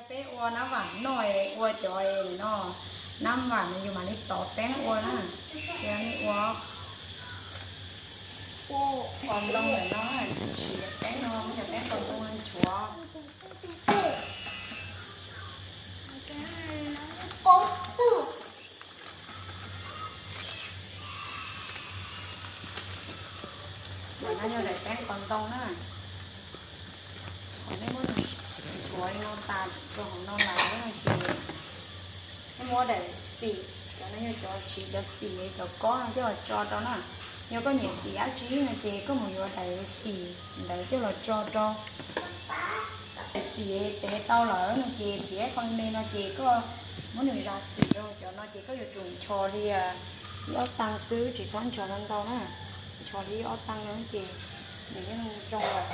Peb ua nab vam noj, ua cov no, nab vam no yus mam li tov peeb ua na. Ces nej ua, ua ntoo ntawm no, siv cov peeb no, muab cov peeb ntoo nchuav. Ntawm no yog daim peeb qos ntoo na. Thaum nej muab nchuav li no tas rau hauv no lawm no ces nej muab daim xim, cov no yog cov siv cov xim cov kob no coj los tso rau na. Yog koj nyiam xim dab tsi no ces koj mus yuav daim xim ntawd coj los tso rau. Daim xim tev tau lawm no ces txiav qho me no ces koj muab nws zas xim rau cov no ces koj yuav tsum nchos li ib ob tee xwb, tsis txhob nchos ntau ntau na. Nchos li ib ob tee no ces nws yeej zoo lawm.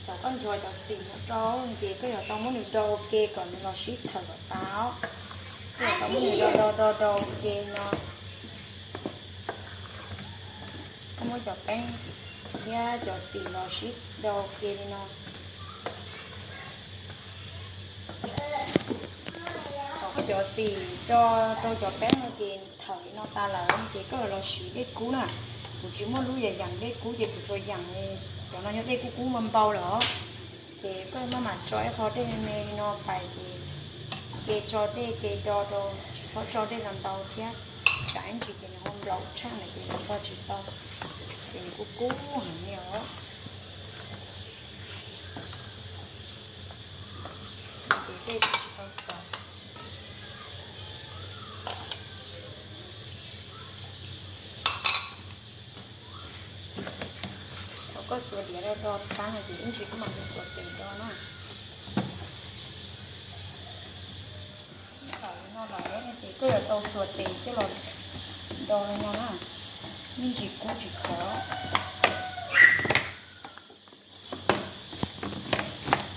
Thaum koj nchuav cov xim no rau ces koj yuav tau muab nws do ua ke kom nws los sib thawm kom tas. Koj yuav tau muab nws do do do do ua ke no. Koj muab cov peeb thiab cov xim los sib do ua ke li no. Thaum koj cov xim do rau cov peeb no ces thawm li no tas lawm ces koj los siv dej kub na. Kuv tsis muaj lub yam yeem dej kub ces kuv tsuas yeem li cov no yog dej kub kub npau npau lawm os. Ces koj maj mam tso ib qho dej me me li no pais ces ke tso dej ke do rau, tsis txhob tso dej ntau ntau thiab, tsam ib ntsis ces nws ho nplaum tshaj na ces nws npau tsis tau, ces nws kub kub heev li os. Ces dej tsis tau txaus. Thaum koj xuas diav do do tag no ces ib ntsis koj mam li xuas tes do na. Thaum no lawm ces koj yuav tau xuas tes coj los do li no na, me ntsis kub tsis khov.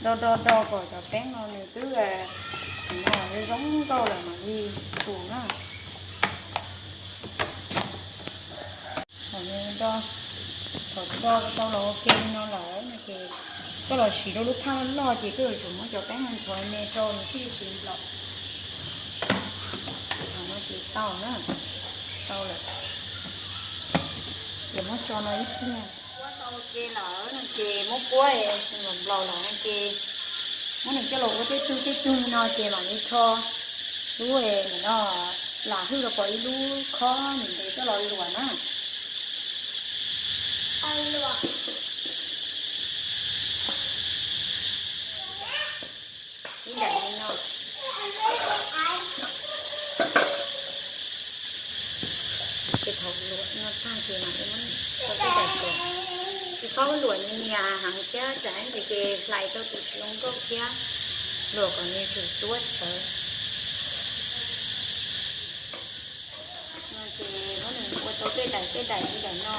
Do do do kom cov peeb no nws twb no zoo nkauj lawm mam li tsum na. Thaum nws do, thaum do tau los ua ke li no lawm no ces koj los siv rau lub phaj loj loj ces koj yuav tsum muab cov peeb no nthuav me rau nws thiaj li tsis nplaum. Thaum no ces tau na, tau lawm. Ces muab tso no ib pliag. Kuab tau ua ke lawm no ces muab kuab nplaum nplaum lawm no ces muab nws coj los ua tej tug tej tug li no ces mam li rho lub no lam hwj los pom ib lub khob ntev ntev coj los luam na. Ib daim li no. Ces thaum luam no tag ces mam li muab rau tej daim kom, tsis txhob luam nias nias heev thiab tsam ib ntsis ces hlais rau tus tsis zoo nkauj thiab, luam kom nws tsum tuab tawv. No ces muab nws ua tau tej daim tej daim li daim no,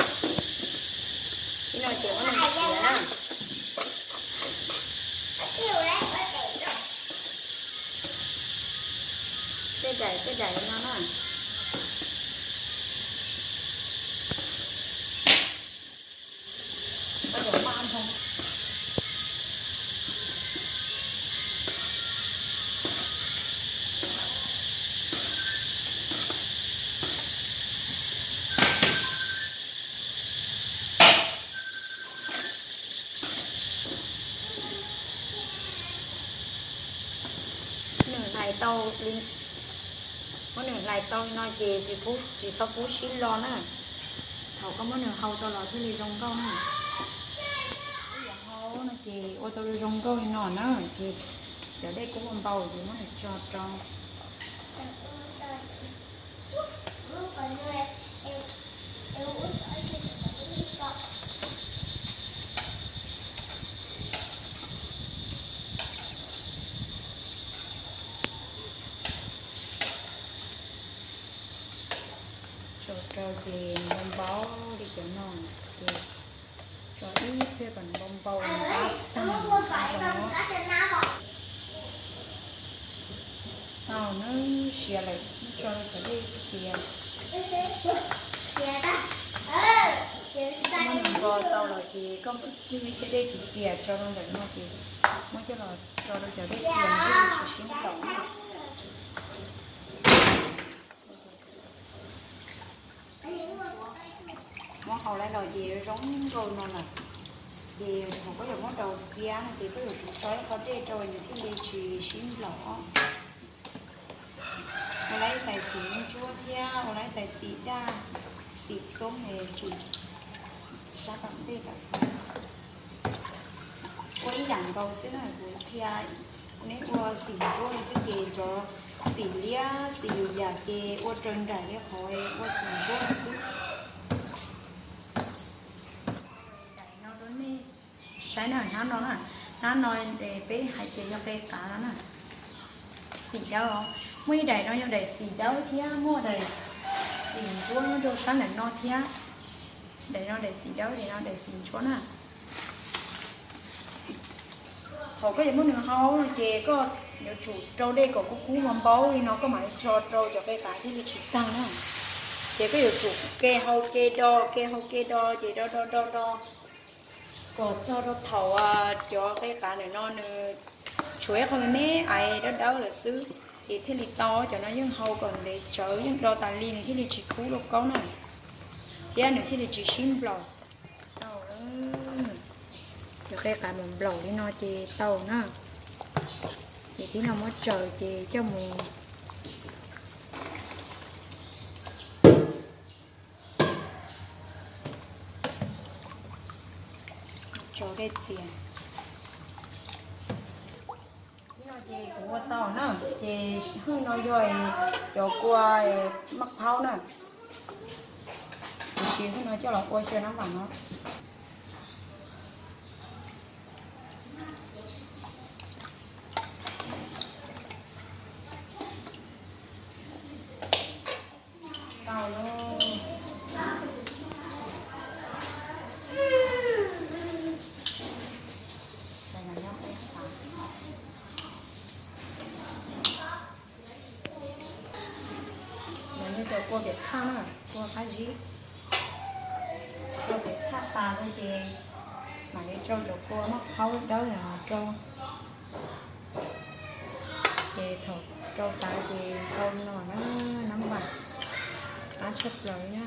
ib no ces muab nws txiav na. Tej daim tej daim li no na. Nws hlais tau li, muab nws hlais tau li no ces tsis txhob pub sib lo na. Thaum koj muab nws hau tau los thiaj li zoo nkauj na. Hau no ces ua tau zoo nkauj li no na ces cov dej kub npau ces muab nws tso rau. Tso rau ces npau npau li cov no ces tso ib pliag kom npau npau li no. Tau na, siav lawm tso cov dej txias. Kho tau los ces koj muab ib thiab dej txias tso rau ntawm no ces muab coj los tso rau cov dej txias no thiaj li tsis sib ntaus. Muab hau lawm los ces zoo nkauj no lawm. Ces thaum koj yuav muab rau cia no ces koj yuav tsum tso ib qho dej rau nws thiaj li tsis sib ntaus. Ua lawm ib tais xim ntsuab thiab ua lawm ib tais xim daj, xim xoob es xim sab tom ntej tom qab. Ua ib yam nkaus xwb na, kuv qhia neb ua xim ntsuab no xwb ces cov xim liab xim lwm yam ces ua raws nraim li qhov ua xim ntsuab no xwb. Saib na, hnab no na, hnab no peb hais tias yog qe qav no na. Xim dawb os, muaj ib daim no yog daim xim dawb thiab muaj daim xim ntsuab nyob rau sab ntawm no thiab. Daim no daim xim dawb, daim no daim xim ntsuab na. Thaum koj yuav muab nws hau no ces koj yuav tsum rau dej kom kub kub npau npau li no koj mam li tso rau cov qe qav thiaj li tsis tag na. Ces koj yuav tsum ke hau ke do, ke hau ke do ces do do do do kom txog rau thaum cov qe qav ntawm no nws tshuav ib qho me me ais dawb dawb lawm xwb ces thiaj li tau. Cov no yeej hau kom ntev tsawv yeej do tas li nws thiaj li tsis kub lauj kaub na, thiab nws thiaj li tsis sib nplaum. Tau, cov qe qav mus nplaum li no ces tau na. Ces thib no muab tsaws ces coj mus tso dej txias. Ib no ces kuv ua tau na, ces hwj no yog cov kua maj phaub na, kuv siv hwj no coj los ua xyaw nab vam no. Tau lauj. Cov kua pem thaj na, kua qab zib, kua pem thaj tas rau ces mam li rau cov kua maj phaub dawb no rau. Ces thaum rau tas ces tau no na, nab vam qab tshaj plaws li na.